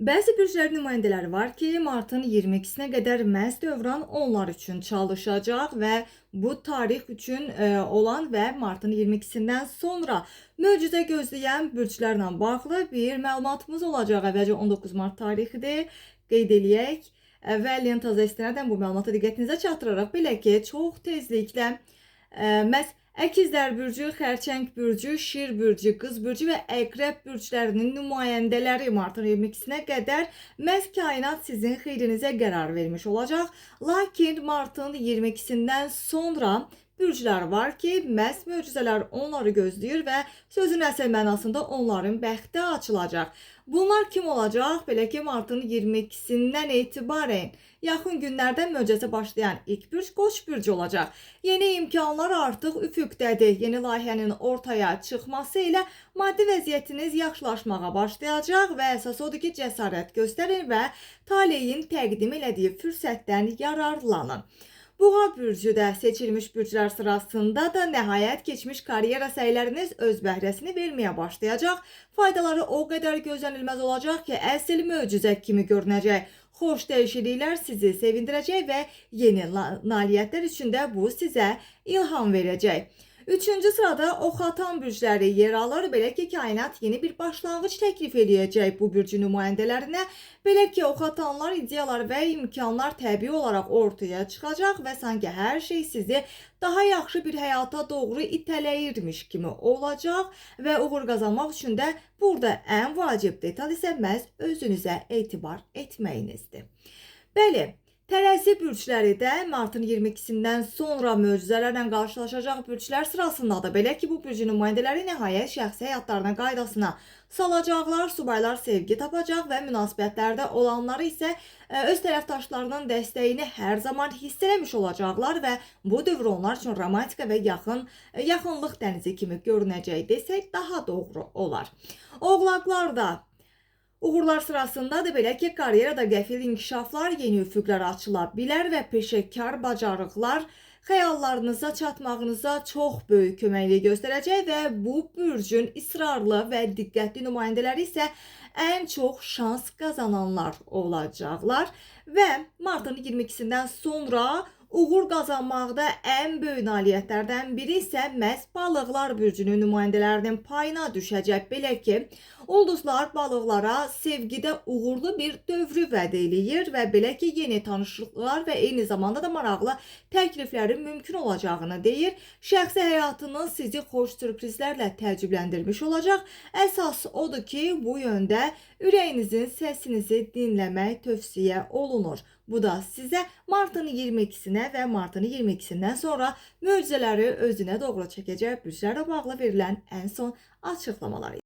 Bəzi bürclərin nümayəndələri var ki, martın 22-sinə qədər məhz dövran onlar üçün çalışacaq və bu tarix üçün olan və martın 22-sindən sonra möcüzə gözləyən bürclərlə bağlı bir məlumatımız olacaq. Əvvəlcə 19 mart tarixidir, qeyd eləyək və lentaza istinadən bu məlumatı diqqətinizə çatdıraraq, belə ki, çox tezliklə məhz Əkizlər bürcü, Xərçəng bürcü, Şir bürcü, Qız bürcü və Əqrəb bürclərinin nümayəndələri martın 22-sinə qədər məhz kainat sizin xeyrinizə qərar vermiş olacaq. Lakin martın 22-sindən sonra bürclər var ki, məhz möcüzələr onları gözləyir və sözün əsl mənasında onların bəxti açılacaq. Bunlar kim olacaq? Belə ki, martın 22-sindən etibarən yaxın günlərdə möcüzə başlayan ilk bürc Qoç bürcü olacaq. Yeni imkanlar artıq üfüqdədir. Yeni layihənin ortaya çıxması ilə maddi vəziyyətiniz yaxşılaşmağa başlayacaq və əsas odur ki, cəsarət göstərin və taleyin təqdim elədiyi fürsətdən yararlanın. Boğa bürcü də seçilmiş bürclər sırasında da nəhayət keçmiş karyera səyləriniz öz bəhrəsini verməyə başlayacaq. Faydaları o qədər gözlənilməz olacaq ki, əsl möcüzə kimi görünəcək. Xoş dəyişikliklər sizi sevindirəcək və yeni nailiyyətlər üçün də bu sizə ilham verəcək. Üçüncü sırada Oxatan bürcləri yer alır. Belə ki, kainat yeni bir başlanğıc təklif eləyəcək bu bürcü nümayəndələrinə. Belə ki, Oxatanlar ideyalar və imkanlar təbii olaraq ortaya çıxacaq və sanki hər şey sizi daha yaxşı bir həyata doğru itələyirmiş kimi olacaq və uğur qazanmaq üçün də burada ən vacib detal isə məhz özünüzə etibar etməyinizdir. Bəli, Tərəzi bürcləri də martın 22-sindən sonra möcüzələrlə qarşılaşacaq bürclər sırasındadır. Belə ki, bu bürcün nümayəndələri nəhayət şəxsi həyatlarına qaydasına salacaqlar, subaylar sevgi tapacaq və münasibətlərdə olanları isə öz tərəfdaşlarının dəstəyini hər zaman hiss eləmiş olacaqlar və bu dövr onlar üçün romantika və yaxınlıq dənizi kimi görünəcək desək daha doğru olar. Oğlaqlar da uğurlar sırasındadır. Belə ki, karyerada qəfil inkişaflar, yeni üfüqlər açıla bilər və peşəkar bacarıqlar xəyallarınıza çatmağınıza çox böyük köməklik göstərəcək və bu bürcün israrlı və diqqətli nümayəndələri isə ən çox şans qazananlar olacaqlar və martın 22-sindən sonra uğur qazanmaqda ən böyük nailiyyətlərdən biri isə məhz balıqlar bürcünün nümayəndələrinin payına düşəcək. Belə ki, ulduzlar balıqlara sevgidə uğurlu bir dövrü vəd eləyir və belə ki, yeni tanışlıqlar və eyni zamanda da maraqlı təkliflərin mümkün olacağını deyir. Şəxsi həyatınız sizi xoş sürprizlərlə təəccübləndirmiş olacaq. Əsas odur ki, bu yöndə ürəyinizin səsinizi dinləmək tövsiyə olunur. Bu da sizə martın 22-sinə və martın 22-sindən sonra möcüzələri özünə doğru çəkəcək bürclərlə bağlı verilən ən son açıqlamalar idi.